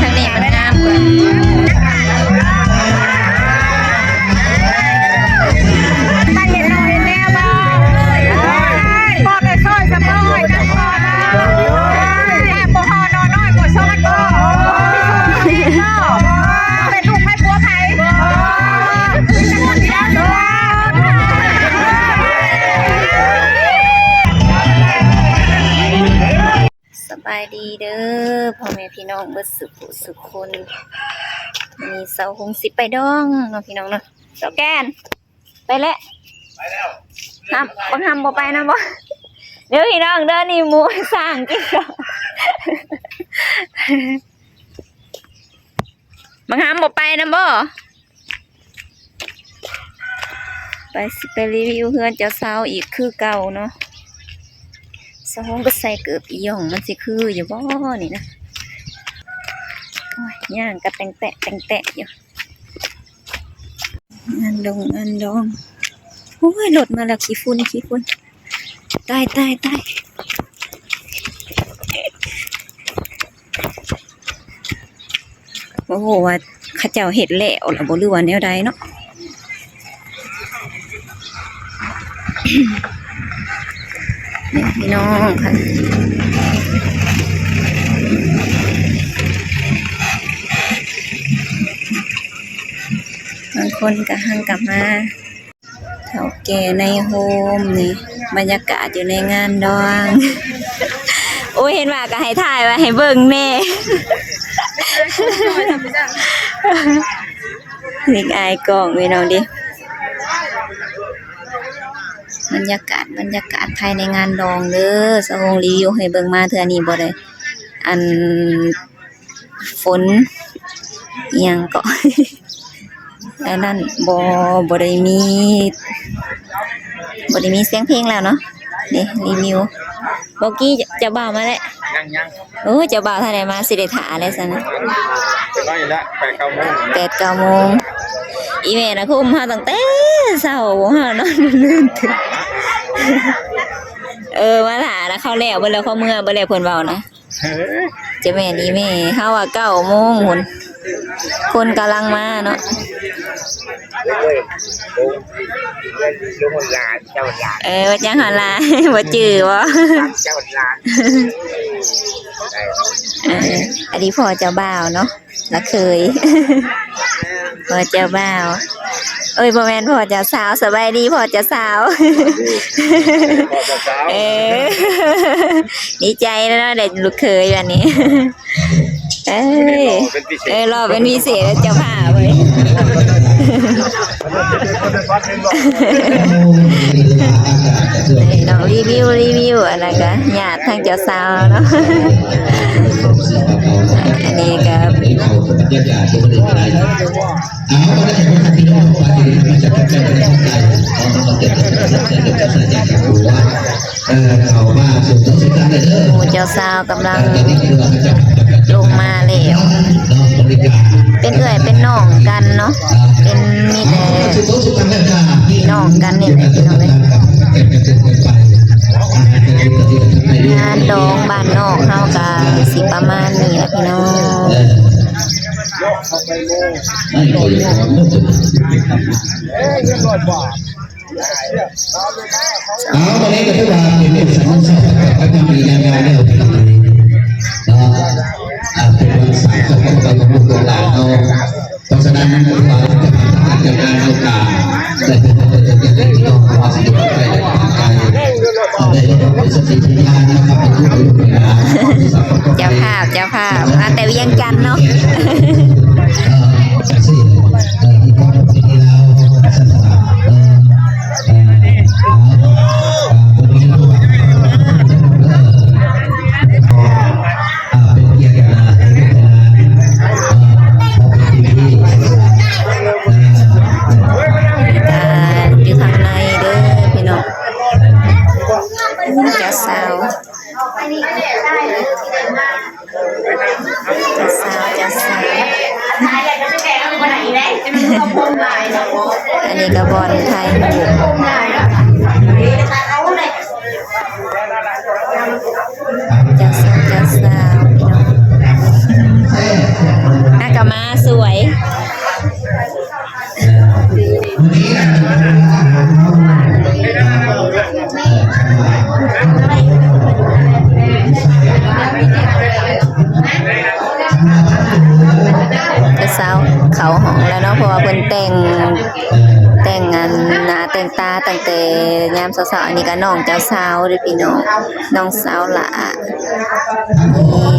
ทางนี้มันงามกว่า สบายดีเด้อพ่อแม่พี่น้องเบิดสุขุสุคน มื้อนี้เซาคงสิไปดองเนาะพี่น้องเนาะ เซาแกน ไปแล้ว ไปแล้ว ห้าม บักห้ามบ่ไปนำบ่ เด้อพี่น้องเด้อ นี่หมูสร้างกินข้าว บักห้ามบ่ไปนำบ่ ไป สิไปรีวิวเฮือนเจ้าสาวอีกคือเก่าเนาะ สาวก็ใส่เกิบอีหย่อง มันสิคืออยู่บ่นี่นะ โอ้ย ย่างกะแตงแตะแตงแตะอยู่ งานดอง งานดอง โอ้ย รถมาแล้ว ขี้ฝุ่น ขี้ฝุ่น ตาย ตาย ตาย บ่ฮู้ว่าเขาเจ้าเฮ็ดแล้วล่ะบ่ หรือว่าแนวใดเนาะ นี่พี่น้องค่ะ บางคนก็หันกลับมา เฒ่าแก่ในโฮมนี่ บรรยากาศอยู่ในงานดอง โอ้ย เห็นว่าก็ให้ถ่ายไว้ให้เบิ่งแน่ นี่อายกล้องพี่น้องดิ บรรยากาศ บรรยากาศภายในงานดองเด้อ สาวงรีวิวให้เบิ่ง มาเทื่อนี้บ่ได้ อัน ฝน อิหยังเกาะ อันนั้นบ่ บ่ได้มี บ่ได้มีเสียงเพลงแล้วเนาะ นี่รีวิว เมื่อกี้เจ้าบ่าวมาแล้ว ยังๆ โอ้ เจ้าบ่าวทันได้มา สิได้ถ่าแล้วซั่นนะ เป็นร้อยละ แปดเก้าโมง แปดเก้าโมง อีแม่น่ะคุมเฮาตั้งแต่เช้า เฮานอนลืมตื่น เออ มาถ่านะ เขาแล้วเบิดแล้ว เขาเมือเบิดแล้ว เพิ่นเว้านะ เจ้าแม่นี่แม่ เฮาว่าเก้าโมงพุ้น คนกำลังมาเนาะ เออ ว่าจังหันล่ะ บ่จื้อบ่ เออ อันนี้พ่อเจ้าบ่าวเนาะ ละเขย พ่อเจ้าบ่าว เอ้ย บ่แม่นพ่อเจ้าสาว สบายดีพ่อเจ้าสาว เออ ดีใจแล้วเนาะ ได้ลูกเขยบัดนี้ เอ้ย เออ หล่อเป็นพิเศษแล้วเจ้าภาพเว้ย นี่เนาะ รีวิว รีวิว อันนั้นก็ญาติทางเจ้าสาวเนาะ อันนี้ก็ เอ่อ เข้ามาสู่โต๊ะสุดท้ายเลยเด้อ หมู่เจ้าสาวกำลังลงมาแล้ว เป็นเอื้อยเป็นน้องกันเนาะ เป็น มีแต่พี่น้องกันนี่แหละพี่น้องเอ้ย งานดองบ้านนอกเฮาก็สิประมาณนี้แหละพี่น้อง เอ้ย เรียบร้อยบ่ เอา วันนี้ก็ถือว่าเป็นเรื่องสำคัญ สำคัญ สำคัญ มีงานงานเรื่องเนาะ อ่า เป็นวันสำคัญของลูกหลานเรา เพราะฉะนั้นก็ถือว่าจะผ่านการจัดงานโอกาส แต่เป็นวันเดียวกันที่ต้องขอสิ่งที่ใจและทางกาย ได้เป็นสติปัญญานะครับ เป็นผู้รู้เวลา เจ้าภาพ เจ้าภาพ มาแต่เวียงจันทน์เนาะ เอ่อ จากสี่ เอ่อ ที่พ่อผมที่นี่แล้ว เอ่อ อ่า อยู่ข้างในเด้อพี่น้อง เจ้าสาว เจ้าสาว เจ้าสาว อันนี้ก็บ่อนถ่ายรูป ເຈົ້າສາວ ເຈົ້າສາວ ພີ່ນ້ອງ ອາກະມາສວຍ. ເຈົ້າສາວເຂົ້າຫ້ອງແລ້ວເນາະ ເພາະວ່າເພິ່ນແຕ່ງ ແຕ່ງອັນໜ້າແຕ່ງຕາຕັ້ງແຕ່ຍາມເຊົ້າໆ. ອັນນີ້ກະນ້ອງເຈົ້າສາວເດີ້ພີ່ນ້ອງ ນ້ອງສາວຫຼ້າ. ນີ້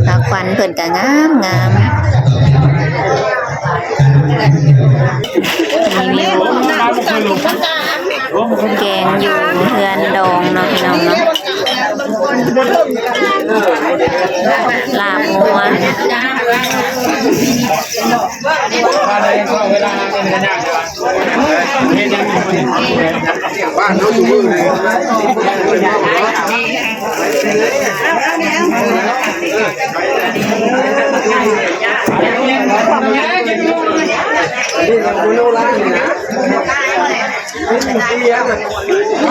ຜ້າຂວັນເພິ່ນກະງາມໆ ແກງຢູ່ເຮືອນດອງເນາະ ພີ່ນ້ອງເນາະ ລາບງົວ. ອັນ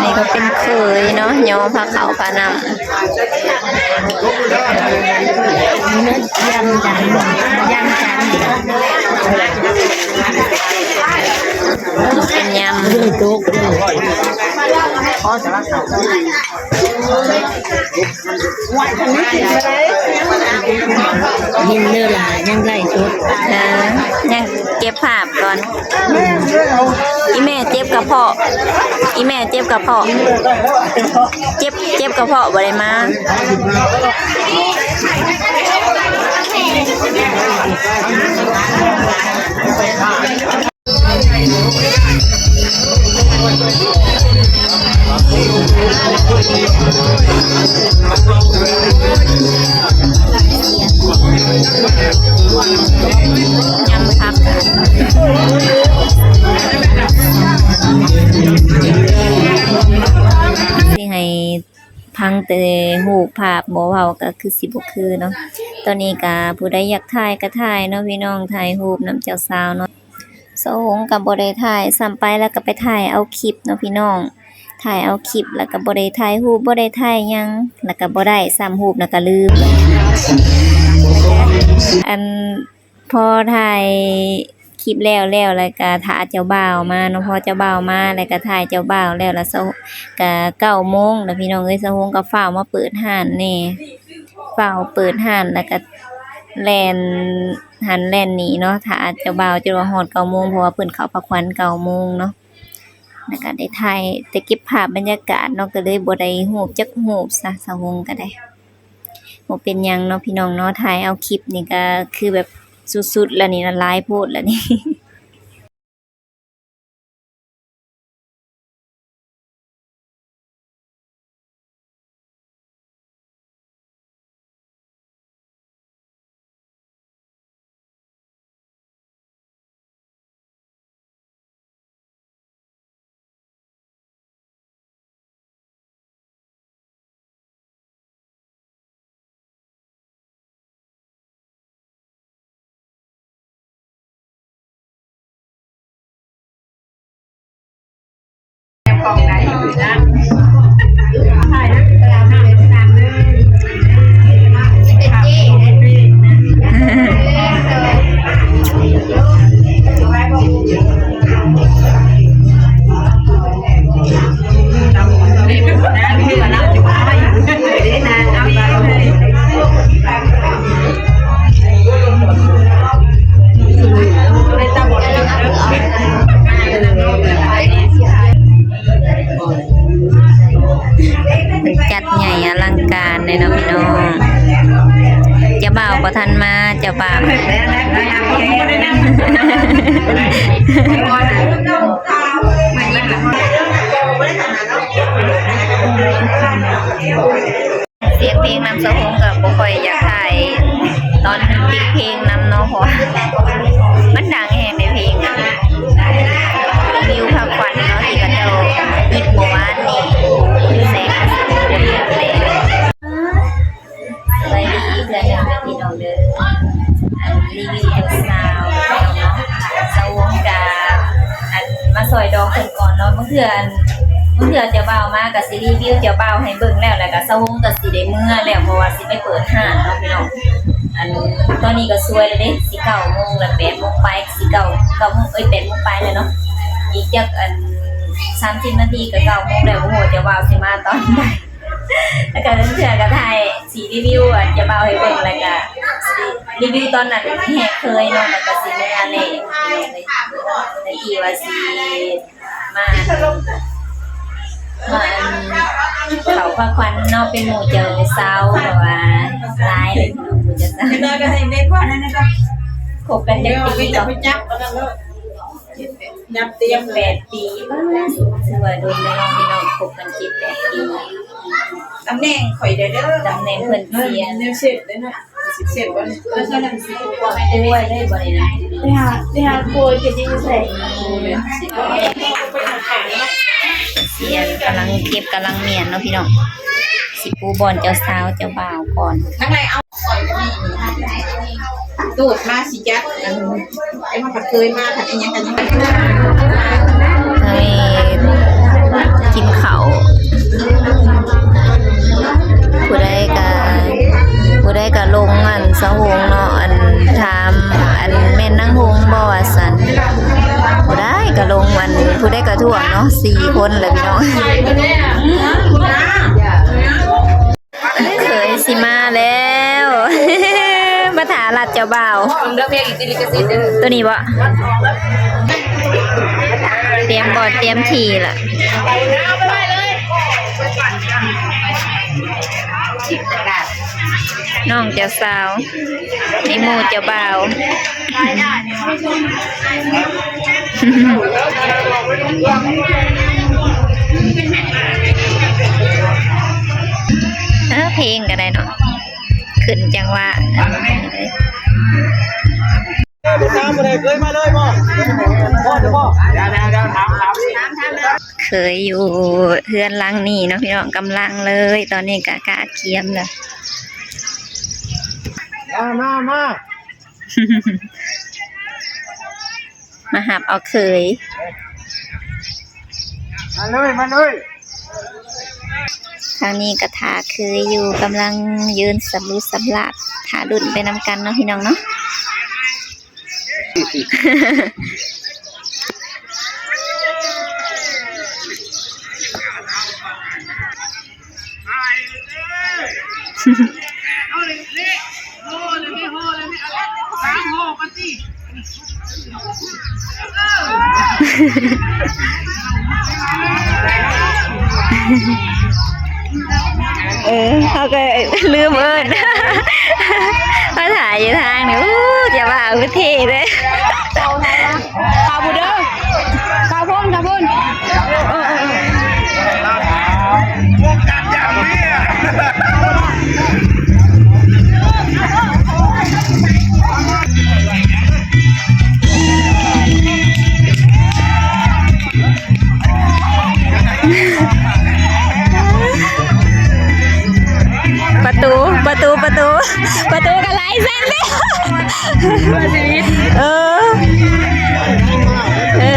ນີ້ກະເປັນເຂີຍເນາະ ຍໍພາເຂົ້າພານ້ຳ. ເປັນຍຳ ຍິນເດີຫຼາຍ ຍັງໄລສົດ ເອີ ຍັງເກັບພາບກ່ອນ. ອີ່ແມ່ເຈັບກະເພາະ ອີ່ແມ່ເຈັບກະເພາະ ເຈັບ ເຈັບກະເພາະ ບໍ່ໄດ້ມາ. ຍຳຜັກ ຊິໃຫ້ ຟັງແຕ່ຮູບພາບ ບໍ່ເວົ້າກະຄືຊິບໍ່ຄືເນາະ. ຕອນນີ້ກະຜູ້ໃດຢາກຖ່າຍກະຖ່າຍເນາະພີ່ນ້ອງ ຖ່າຍຮູບນຳເຈົ້າສາວເນາະ. ສາວຫົງກະບໍ່ໄດ້ຖ່າຍຊ້ຳໄປ ແລ້ວກະໄປຖ່າຍເອົາຄລິບເນາະພີ່ນ້ອງ ຖ່າຍເອົາຄລິບ ແລ້ວກະບໍ່ໄດ້ຖ່າຍຮູບ ບໍ່ໄດ້ຖ່າຍຫຍັງ ແລ້ວກະບໍ່ໄດ້ຊ້ຳຮູບ ແລ້ວກະລືມ. ອັນ ພໍຖ່າຍຄລິບແລ້ວ ແລ້ວ ແລ້ວກະຖ້າເຈົ້າບ່າວມາເນາະ. ພໍເຈົ້າບ່າວມາ ແລ້ວກະຖ່າຍເຈົ້າບ່າວແລ້ວ ແລ້ວ ກະເກົ້າໂມງແລ້ວພີ່ນ້ອງເອີຍ. ສາວຫົງກະຟ້າວມາເປີດຮ້ານແດ່ ຟ້າວເປີດຮ້ານ ແລ້ວກະແລ່ນຫັ້ນແລ່ນນີ້ເນາະ ຖ້າເຈົ້າບ່າວຈົນວ່າຮອດເກົ້າໂມງ ເພາະວ່າເພິ່ນເຂົ້າພາຂວັນເກົ້າໂມງເນາະ. ແລ້ວກະໄດ້ຖ່າຍ ໄດ້ເກັບພາບບັນຍາກາດເນາະ ກະເລີຍບໍ່ໄດ້ຮູບຈັກຮູບຊະ ສາວຫົງກະໄດ້. ບໍ່ເປັນຫຍັງເນາະພີ່ນ້ອງເນາະ ຖ່າຍເອົາຄລິບນີ້ກະຄືແບບສຸດໆ ແລ້ວນີ້ນະ ຫຼາຍໂພດແລ້ວນີ້. ຈັດໃຫຍ່ອະລັງການເລີຍເນາະພີ່ນ້ອງ. ເຈົ້າບ່າວບໍ່ທັນມາ ເຈົ້າບ່າວ. ສຽງເພງນຳສາວຫົງກະບໍ່ຄ່ອຍຢາກຖ່າຍຕອນປິດເພງນຳເນາະ ເພາະວ່າມັນດັງແຮງໃນເພງນະ. ວິວພາກຂວັນເນາະ ທີ່ເຂົາເຈົ້າຮິບເມື່ອວານນີ້ ແສງກະສະເທືອນແຮງ. ສະບາຍດີອີກເທື່ອໜຶ່ງເດີພີ່ນ້ອງເດີ ອັນ ຣີວິວເຈົ້າສາວເນາະ ສາວຫົງກະ ອັນ ມາຊ່ອຍດອງເພິ່ນກ່ອນເນາະ. ບາງເທື່ອ ອັນ ເທື່ອເຈົ້າບ່າວມາກໍຊິຣີວິວເຈົ້າບ່າວໃຫ້ເບິ່ງແລ້ວ ແລ້ວກໍສາວຫົງກໍຊິໄດ້ເມືອແລ້ວ ເພາະວ່າຊິໄປເປີດຮ້ານເນາະພີ່ນ້ອງ. ອັນ ຕອນນີ້ກໍສວຍແລ້ວເດ້ ຊິເກົ້າໂມງແລ້ວ ແປດໂມງປາຍ ຊິເກົ້າ ເກົ້າໂມງ ເອີຍ ແປດໂມງປາຍແລ້ວເນາະ. ອີກຈັກອັນ ສາມສິບນາທີກໍເກົ້າໂມງແລ້ວ ບໍ່ຮູ້ວ່າເຈົ້າບ່າວຊິມາຕອນໃດ. ແລ້ວກໍເທື່ອກໍຖ່າຍ ຊິຣີວິວອັນເຈົ້າບ່າວໃຫ້ເບິ່ງ ແລ້ວກໍຊິຣີວິວຕອນນັ້ນແຮກເຄີຍເນາະ ແລ້ວກໍຊິເມືອແລ້ວ. ຕະກີ້ວ່າຊິມາ ມາເຂົ້າພາຂວັນເນາະ ເປັນໝູ່ເຈົ້າສາວ ເພາະວ່າຫຼາຍເລີຍ ໝູ່ເຈົ້າສາວ. ຄົບກັນຈັກປີເນາະ? ນັບຕຽມແປດປີ ຖືວ່າດົນແລ້ວເນາະພີ່ນ້ອງ ຄົບກັນເຈັດແປດປີ. ຕຳແໜ່ງຂ້ອຍເດີ ຕຳແໜ່ງເພິ່ນສຽນ ແນວເຊັດເດ້ເນາະ ສິບເຊັດບໍ່ນີ້? ເອີ ເອີ ສິບຫົກ ໄດ້ບໍ່ນີ້ນະ? ໄປຫາ ໄປຫາໂກຍເກັບຢູ່ໃສ? ສຽນກຳລັງເກັບ ກຳລັງມ້ຽນເນາະພີ່ນ້ອງ ຊິປູບ່ອນເຈົ້າສາວເຈົ້າບ່າວກ່ອນ. ທາງໃດເອົາ ຕູດມາຊິຈັດ ອັນ ໄອ້ມັນກະເຄີຍມາ ຄັນອີ່ຫຍັງກະຍັງ ເອີ ກິນເຂົ້າ ຜູ້ໃດກະ ຜູ້ໃດກະລົງອັນສາວຫົງເນາະ ອັນ ຖາມ ອັນ ແມ່ນນາງຫົງບໍ່ວ່າຊັ້ນ ຜູ້ໃດກະລົງ ອັນ ຜູ້ໃດກະທ້ວງເນາະ ສີ່ຄົນແຫຼະພີ່ນ້ອງ. ເຂີຍຊິມາແລ້ວ ມາຖ້າຮັບເຈົ້າບ່າວ. ຕົວນີ້ບໍ່? ຕຽມບ່ອນຕຽມທີ່ລະ ນ້ອງເຈົ້າສາວ ໃນໝູ່ເຈົ້າບ່າວ. ເອີ ເພງກໍໄດ້ເນາະ ຂຶ້ນຈັງຫວະ. ເອີ ຜູ້ສາວຜູ້ໃດເຄີຍມາເລີຍບໍ່? ພໍດຢູ່ບໍ່? ເຄີຍຢູ່ເຮືອນຫຼັງນີ້ເນາະພີ່ນ້ອງ ກຳລັງເລີຍ ຕອນນີ້ກະກະກຽມແລ້ວ. ມາ ມາ ມາ ມາຮັບເອົາເຂີຍ ມາເລີຍ ມາເລີຍ. ທາງນີ້ກໍຖ້າເຂີຍຢູ່ ກຳລັງຢືນສຳລຸສຳລາດ ຖ້າລຸ້ນໄປນຳກັນເນາະພີ່ນ້ອງເນາະ. ເອີ ເຮົາກໍລືມເອີ້ນ ມາຖ້າຢູ່ທາງນີ້. ໂອ້ ເຈົ້າບ່າວຄືເທ່ເດ້. ເຂົ້າພຸ້ນເດີ ເຂົ້າພຸ້ນ ເຂົ້າພຸ້ນ. ເອີ ເອີ ເອີ ວົງການຢ່າງນີ້. ປະຕູ ປະຕູ ປະຕູ ປະຕູກໍໄລ່ເສັ້ນເດ້. ເອີ ເອີ.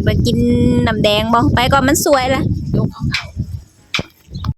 ກໄປກິນນ້ຳແດງບໍ່? ໄປກ່ອນ ມັນສວຍລະ.